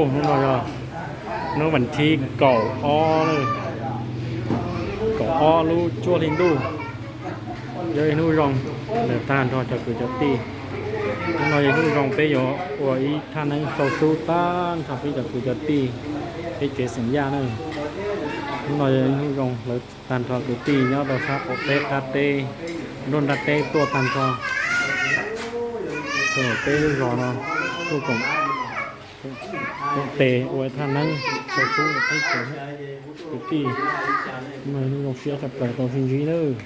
Hnub no yog hnub vas thib kaum ob, kaum ob lub cuaj hli ntuj, yog ib hnub zoo lawm tag nrho cov kwv cov tij. Hnub no yog hnub zoo peb yuav ua ib thaj neeb sau sub tag nrho peb cov kwv cov tij, peb tsev xeem Yaj na. Hnub no yog hnub zoo lawv tag nrho kwv tij nyob rau sab qaum teb qab teb, nruab nrab teb tuaj tag nrho rau peb lub zos no tuaj koom koom tes ua thaj neeb sau sub rau peb cov kwv tij. Hnub no hnub zoo siab tshaj plaws tau sib ntsib nawb.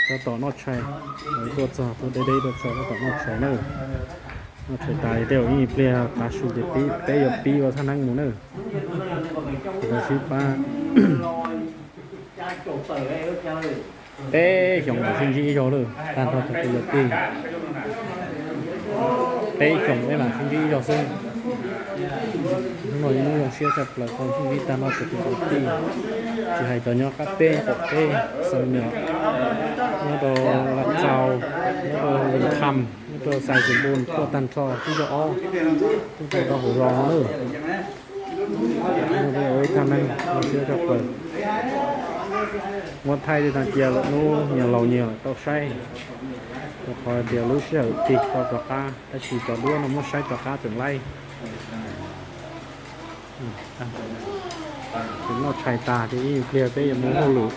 Tab tom noj tshais, lawv tuaj txog tuaj deb deb tuaj txog tab tom noj tshais na. Noj tshais tas li tej zaum ib pliag tav su ces pib peb yuav pib ua thaj neeb mus na. Lawv sib pab peb xyoos mam sib ntsib ib zaug lawm tag nrho cov kwv cov tij. Peb xyoos peb mam sib ntsib ib zaug xwb. Hnub no yog hnub zoo siab tshaj plaws tau sib ntsib tag nrho cov kwv cov tij, tsis hais cov nyob qab teb qaum teb, xaws nyom, nyob rau Laj Txaus, nyob rau Vim Tham, nyob rau Xais Xus Npus tuaj tag nrho tib zaug ob, tuaj tau hauv zos no na. Ua ib thaj neeb zoo siab tshaj plaws. Muab thaij li no cia lawm hnub nyias laus nyias tau saib, rau qhov tias lub sij hawm tig tau rov qab, tab sis cov duab no muab saib rov qab tseem laib. Noj tshais tas ces ib pliag peb yuav mus hauj lwm,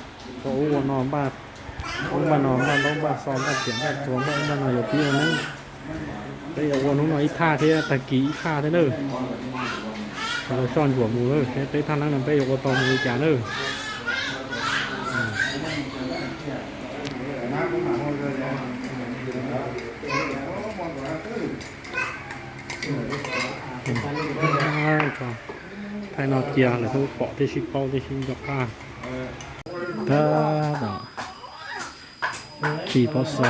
ua ub ua no, npaj ub npaj no, npaj ntaub npaj xov, npaj riam npaj txuas, npaj ub npaj no yuav pib ua neeb. Peb yuav ua hnub no ib thaj thiab tag kis ib thaj thiab nawb. Lawv soj ntsuam mus lawm seb peb thaj neeb no peb yuav ua tau mus li cas nawb. Thaij no cia lawv kuj pom thiab sib paub thiab sib nco qab. Tab tom khi pob xo,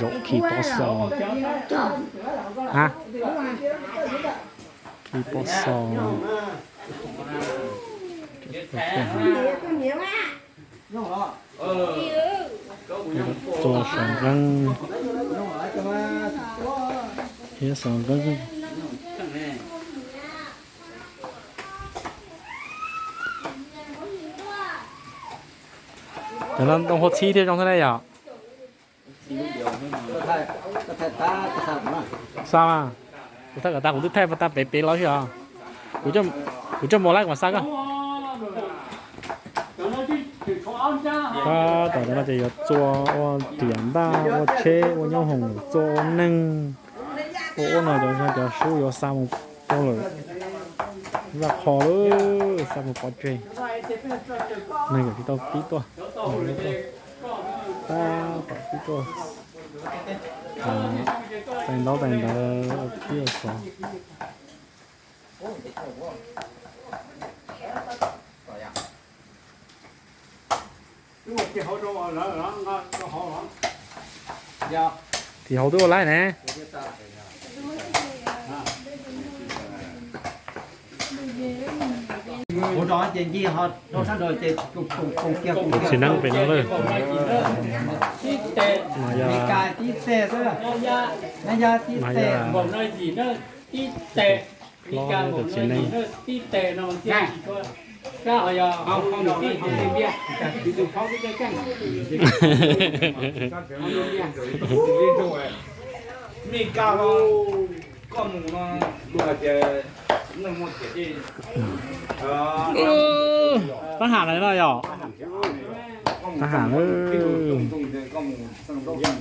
zaum khi pob xo. A, khi pob xo. Txo xov nqeeb thiab xov nqeeb. Cov no ntoo hua txhib thiab zoo xwb ne yom. Xa mas, kuv thaij kom tas kuv twb thaij tag pem pem los xwb os. Kuv coj mus lawm kuv mam xa koj. Tab tom cov no ces yuav txua ua riam ntaj, ua tsheb, ua nyoob hoom, txua ua neeg. Ua ub no cov cov sub yuav xa mus rau lawm vaj qho lawm, xa mus pov tseg. Neeg kom tsis tau pib tuaj. Tab tom pib tuaj. Tais ntaub tais ntawv pib ua xov. Tim hauv twb ua laib ne. Tus txiv neeb pem no lawm. Mas yog hlob tus txiv neeb. Tab ham lawm no yom. Tab ham lawm. Tab tom tua riam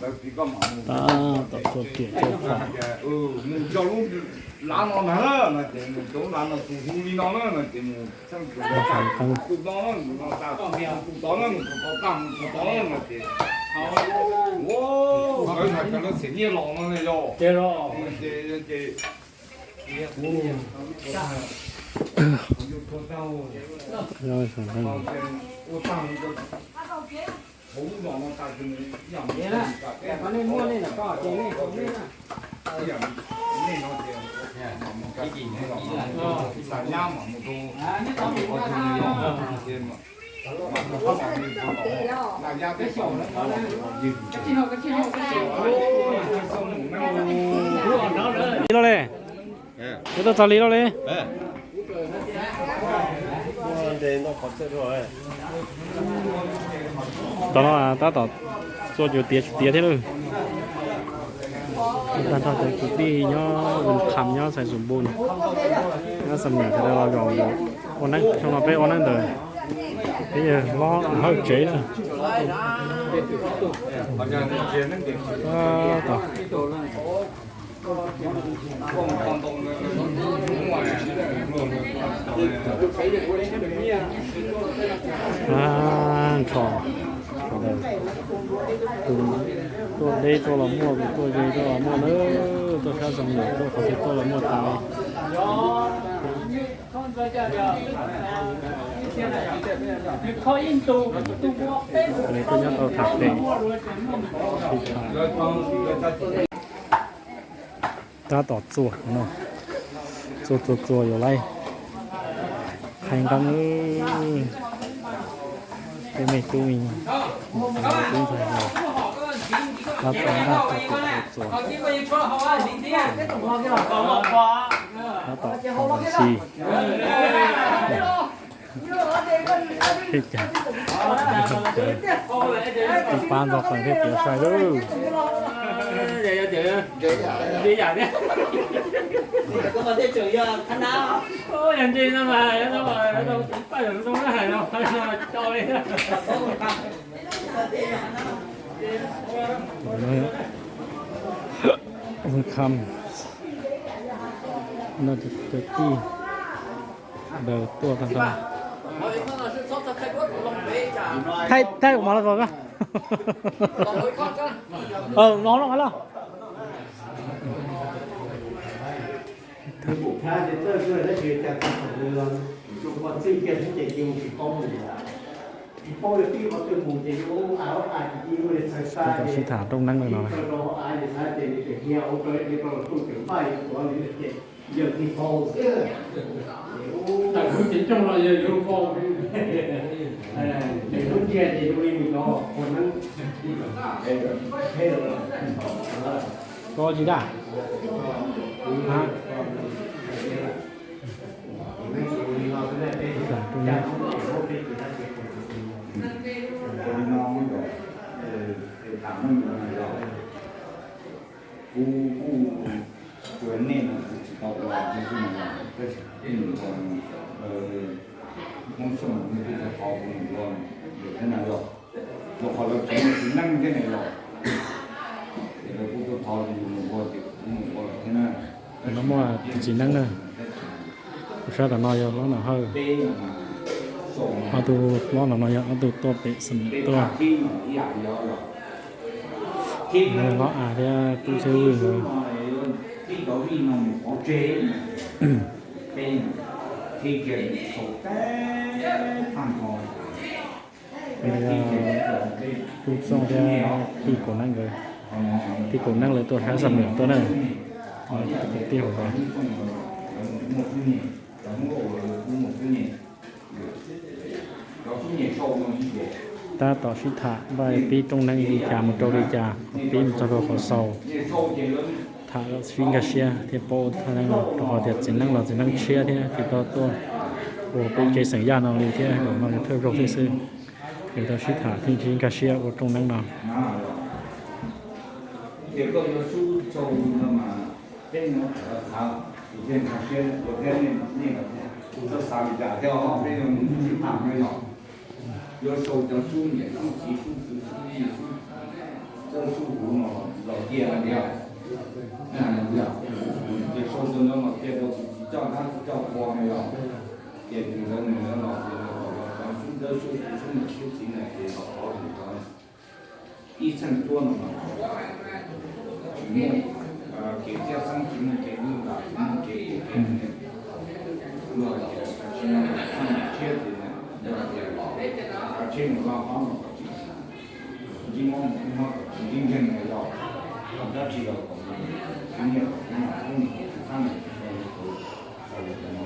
tua phom. Li los li, yuav tuaj txog li los li. Tom no tab tom txua cuv tiav tsis tiav thiab lawm. Tag nrho cov kwv tij nyob Vinh Kham nyob Xais Xus Npus, nyob Xam Nyam sawv daws los zaum ua neeb, xyoo no peb ua neeb ntawm peb yawg hlob Hawj tsev na. Nrho sawv daws, tus tuaj deb tuaj los muaj, tus tuaj ze tuaj los muaj na, tuaj sab Xam Nyam tuaj qhov twg tuaj los muaj tas li. Tuaj nyob tau tham pem, sib tham. Tab tom txua no, txua txua txua yuav laib qhaib nqeeb. Tej me tub me nyuam, tub ntxhais hluas, tab tom ntaj txua txua txua, tab tom si. Ib pab ntxoog qees thiab tiav sai lawm. Kham no, cov tij daws tuaj tag nrho. Thaij, thaij kuv mov los koj. No no los. Tab tom sib tham rooj neeb no. Koj tsis daj? Kuv kuj tsuas nej no kuv tsis tau ua tus xwb no, tab sis kuv mus ua Hmoob Xyooj no kuv tau thov kuv mus ua lawm thiab na yog, rau qhov lawv tsis muaj txiv neeb thiab na yog, ces lawv kuj tau thov kuv mus ua ces kuv mus ua lawm thiab na. No muaj tus txiv neeb na. Kuv sab tom no yog hlob Nom Hawj, ob tug hlob no no yog ob tug tuaj pem Xam Nyam tuaj. Hlob Av thiab tub Xeeb Vwj nkawd. Tub Txooj thiab tij Kaus Neeb nkawd, tij Kaus Neeb lawv tuaj sab Xam Nyam tuaj na. Tij hauv zos. Tab tom sib tham npaj pib rooj neeb li cas mus rau li cas, pib mus txog rau qhov xaus, tham sib nkag siab thiaj paub thaj neeb no, rau qhov tias txiv neeb los txiv neeb tshiab thiab tsis tau tuaj ua peb tsev xeem Yaj no li thiab, no yog thawj zaug xwb xwb. Yog tau sib tham thiaj sib nkag siab ua rooj neeb no. Ib txheej tuab no mas tsis muaj kev txiaj xeeb, tsis muaj kev lwj nram, tsis muaj kev tiv kev, luag tias tam sim no txheej tshiab ces yog tias los tsheb mus loj qab no kom tsis ntsib mob mus ntsib mob kom tsis ntsib nkeeg no yog dab tsi los kom mus nyiaj kom mus ub mus tus txhab mus tus tau li tus no.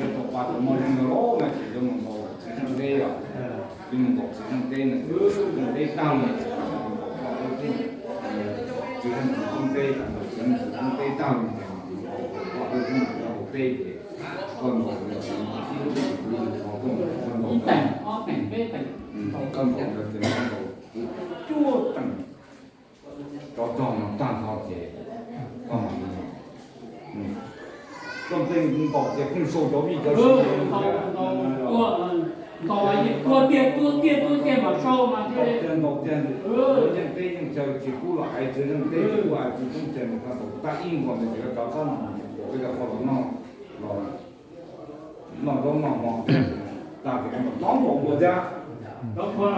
yuav tau pab tus moj zeej no los no ces yuav mus ntaus txiv zeej teb os. Yuav mus ntaus txiv zeej teb no, txiv zeej teb tag los ces mus ntaus poj teb txuj, txiv zeej txiv tub teb, ntaus txiv zeej txiv tub teb tag los ces mus ntaus poj teb txuj nyob hauv teb ces koj ntaus, koj ntaus, koj ntaus, koj ntaus, kuv cuab teem rov tog no tag nrho ces koj mam li, koj ntaus ces pheej sau cov vij cov, ntaus tiag tuag tiag tuag tiag mas sau mas tiag, ntaus tiag, yeej teb yeej chaw tsis pub los hais, txiv zeej teb tsis pub hais, txiv tub chaw nws koj ntaus tag ib nkaus ntawd ces koj rov qab los, koj cov qhua los noj, los noj zaub noj mov tag ces koj ntaus tob npaum nkaus thiab. Cov qhua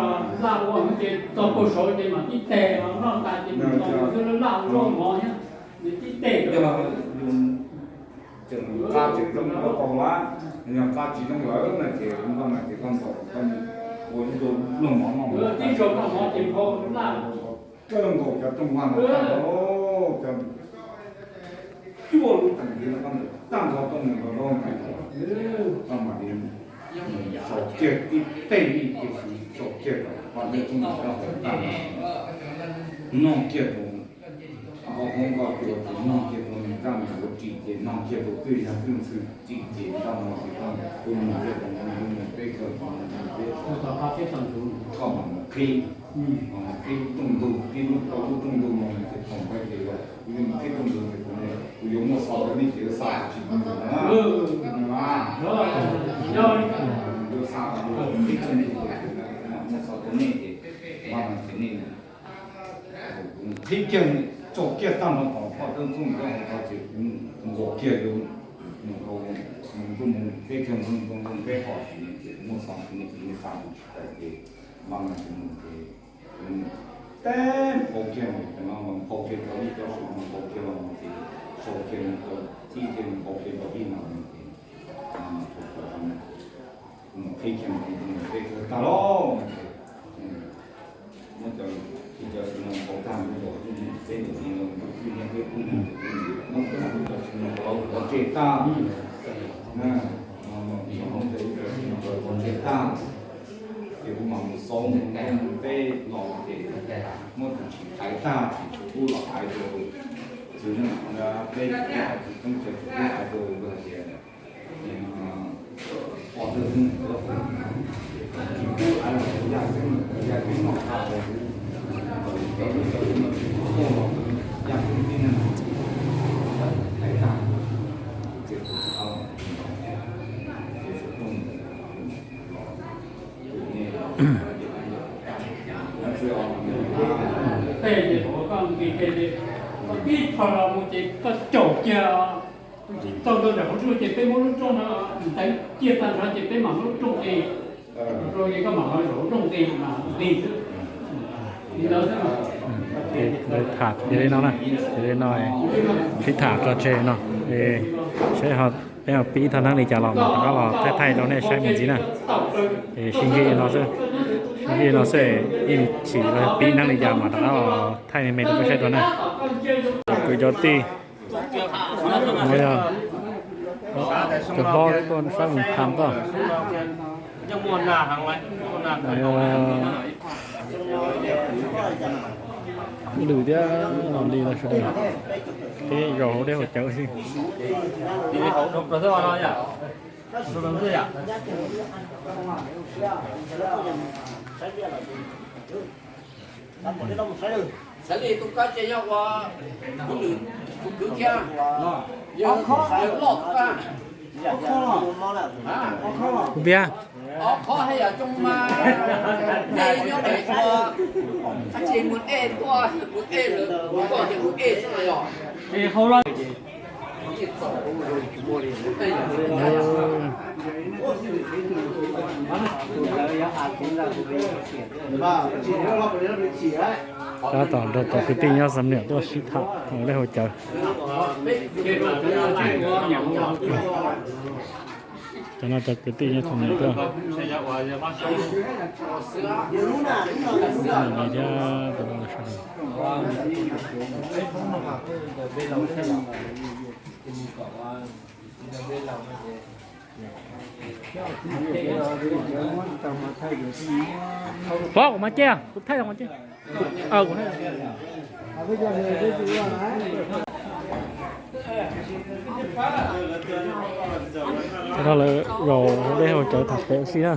laj ua ces txog puag saud ces mam tib teg, noj tas ces mam tau xwb, laj zaub mov thiab, nws tib teg. Tseem qab tseem zoo yuav tau lawm, yog qab tsis zoo lawm no ces koj mas ces koj ntaus, koj ua ib zaug noj mov no, ib zaug noj mov ces nphau laj kawg nkaus cov rooj vag no tag, cov cuaj lub teem ntxiv no koj ntaus tag nrho rooj no, koj mam li sau kiag tib teg li, tiam sis sau kiag rau poj teb txuj noj tag, noj kiag rau nkauj hmoob nkauj cua ces noj kiag rau niam zaj niam ua ris ces noj kiag rau twj yag twj ntxhw ris ces nraj no ces koj mus kiag rau mus peb kawg mus peb, koj mam mus qhib, mus qhib lub rooj ntug, qhib lub rau lub rooj ntug no ces thaum ntawd ces yog kuv yuav mus qhib rooj ntug ces kuv yuav muaj xov rau nej ces yuav xa tsis mus na. Yuav xa rau qhib rooj ntug ces muaj xov rau nej ces, ua no ces nej, kuv qhib kiag, tso kiag tag nrho tom poj teb txuj nyob hauv tod ces kuv nkaus kiag yuav mus rau, mus ntuj mus teb kiag mus ntuj mus teb qhov tsis ces kuv muaj xov rau nej ces nej xa kuv tsis tau ces, ua no ces mus ces kuv teb nphau kiag mus ces no nphau kiag cov vij cov sum nphau kiag los ces sau kiag mus rau txij kiag nphau kiag cov vij no ces, kuv mus qhib kiag mus ntuj mus teb kiag tag los ces muab cov, cov sum no nphau tag mus rau txij teb ntawm no, txij teb pub mus, muab cov sum no nphau tseg tag, muab cov sum no nphau tseg tag ces kuv mam mus xauv mus ntuj mus teb los ces muab tus tshis thaiv tag ces tsis pub los hais rau txiv neej peb tsis pub hais, tsis txeeb tsis pub hais rau hais tias poj teb txuj tsis pub hais los yaj xeeb yaj xeeb noj tag los, cov lub cov tub no tsis pub tuaj los yaj xeeb tib neeg thaiv tag ces kuv rov qab los ces xov tooj los tus nej los tej ces koj nqis tej ces koj tib Thaum los mus ces koj caum kiag, tsis tau ntawm qhov rooj ces peb muab lub rooj no ntaiv ciaj tag nrho ces peb mam muab lub rooj qi rau ces koj mam ho zaum lub rooj qi mas li xwb. Li ntawd xwb. Lawv tham tias li no na, tias li no, sib tham tso tseg no, saib peb ho pib tau neeb li cas los mas rov qab los thaij thaij rau nej saib mus ntxiv na. Es sib ntsib no xwb, sib ntsib no xwb, ib me chim los pib neeb li cas mas rov qab los thaij me me rau peb saib dua na. Kwv cov tij, no yog cov hlob tuaj saib mus tham toj. Lwm thiab los li los sawv daws, peb zaum hauv dej haus cawv xwb. Xav li tus kab ces yog ua kuv nws, kuv kwv kiag, yog loj tus kab. Kuv piav. Ob qho haj yam coo mas, nej nyob pem ua, tsis mus ej tuaj, mus ej lawm, mus koj ces mus ej xwb no yog. Tab tom nrog cov kwv tij nyob Xam Niam tuaj sib tham hauv dej haus cawv. Cov no cov kwv tij nyob Xam Niam tuaj. Li thiab, Pov, kuv mas cia, kuv thaij mas cia. Lawv zaum dej haus cawv tham pem ua si na.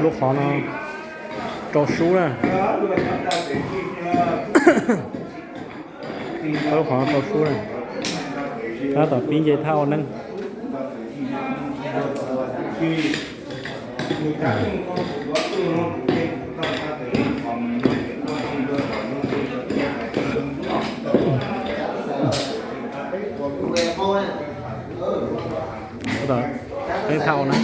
Lub qhov no rau sub na. Lub qhov no rau sub na. Tab tom pib nce thaj ua neeb. Tab tom peb thaj ua neeb.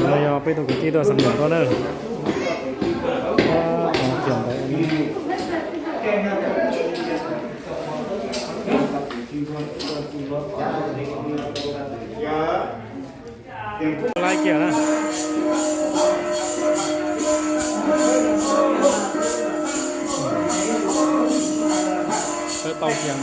No yog peb tug kwv tij tuaj Xam Niam tuaj na. Laib kiag na. Peb tau kiag.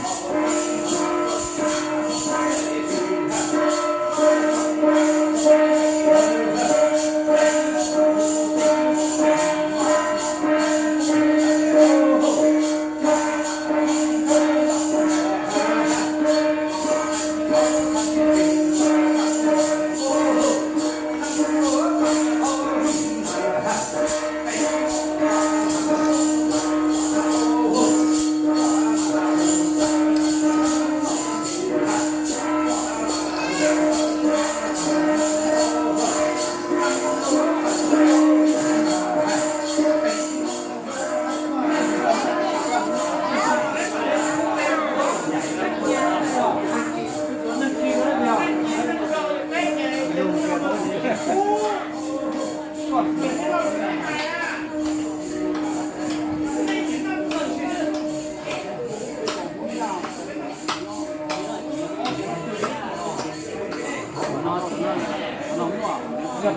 Ua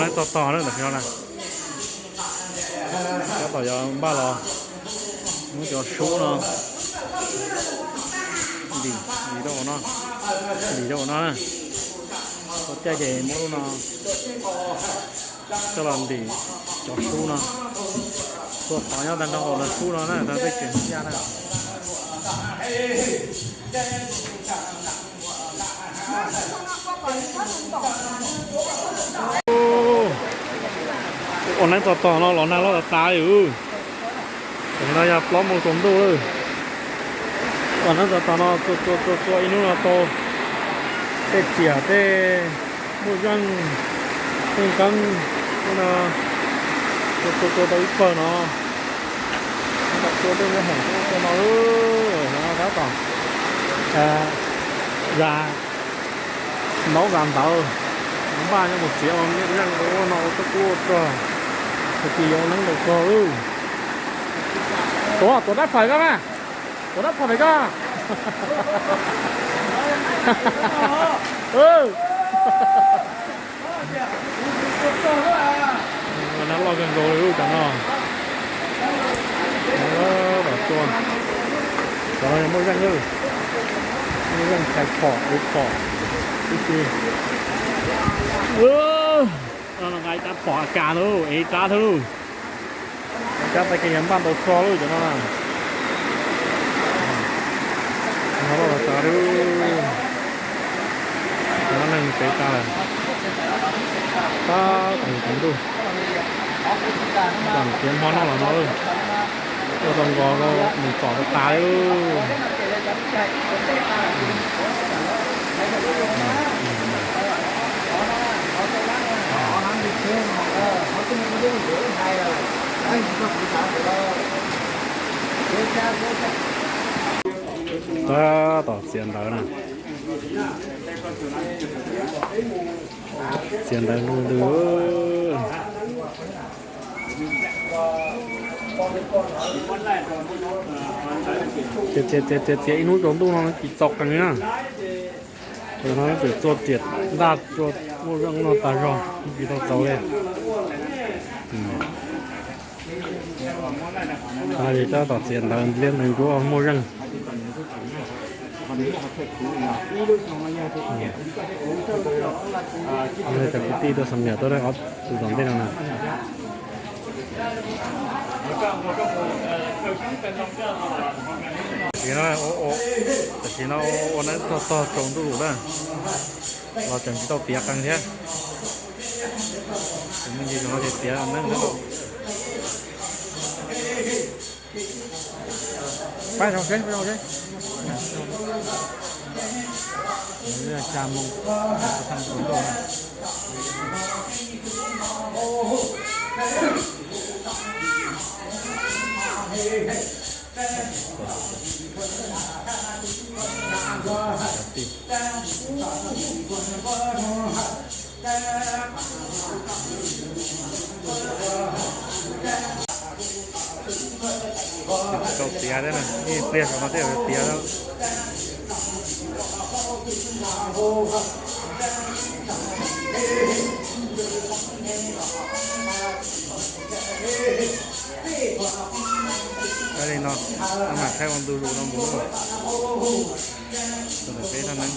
neeb txog tog na tam sim no na. Tab tom yuav npaj los muab cov sub no ntim, ntim rau no, ntim rau no na. Ua caij ces muab lub no coj los ntim cov sub no. Tua qhov nyob tag nrho hauv lawv sub no na, tag tej kev ncaj na. Ua neeb txog tog no los nag loj tas tas li. Tam sim no yog plaub moos tsaus ntuj lawm. Ua neeb txog tog no tua tua tua tua ib hnub no tau tej riam tej muaj zeej tej nkeeb tej no, tua tua tua tau ib pawg no. Tab tom tua tej nyob hoom tua no, tab tom zas ntaub zas ntawv, npaj nyob mus txiav ua zeej ua no ua toj kub ua rog, tag kis yuav ua neeb ntau tog lawm. Tuav, tuav dab phom koj mas, tuav dab phom pem koj. Nab loj kawg nkaus li lub cov no. Cov no yog muaj zeej, muaj zeej tais phom ev phom tib si. Nqa ib rab phom A K no ev rab thiab lauj. Cab tag kis yog npaj ntau txog lawm cov no na. No loj los tas lawm. Cov no neeg pem tas lawm. Tab tom yuav tsaus ntuj, tseem tiav hmo noj los no lawm. Ua tau nkos rau mus txom tas tas li. Tab tom txiav ntawv na. Txiav ntawv ntws ntws. Txiav txiav txiav txiav ib hnub tsaus ntuj no tsis txaus qees na. Thaum no txawm txua riam ntaj txua muaj zeej no tag zog tsis tau txaus li. Tab tom txiav ntawv liab ntawv ntsuab muaj zeej. Cov kwv tij tuaj xam yam tuaj ob tug tom ntej no na. Tam sim no, tam sim no ua neeb txog tog tsaus ntuj lawm na, los tseem tsis tau tiav qees thiab. Tus me ntsis no ces tiav neeb lawm. Pab zoo seb, pab zoo seb. Xya moo, Tau tiav thiab na, ib pliag saum no thiaj tiav. Li no, mam thaij ua ntu zus no mus. Tau peb thaj neeb.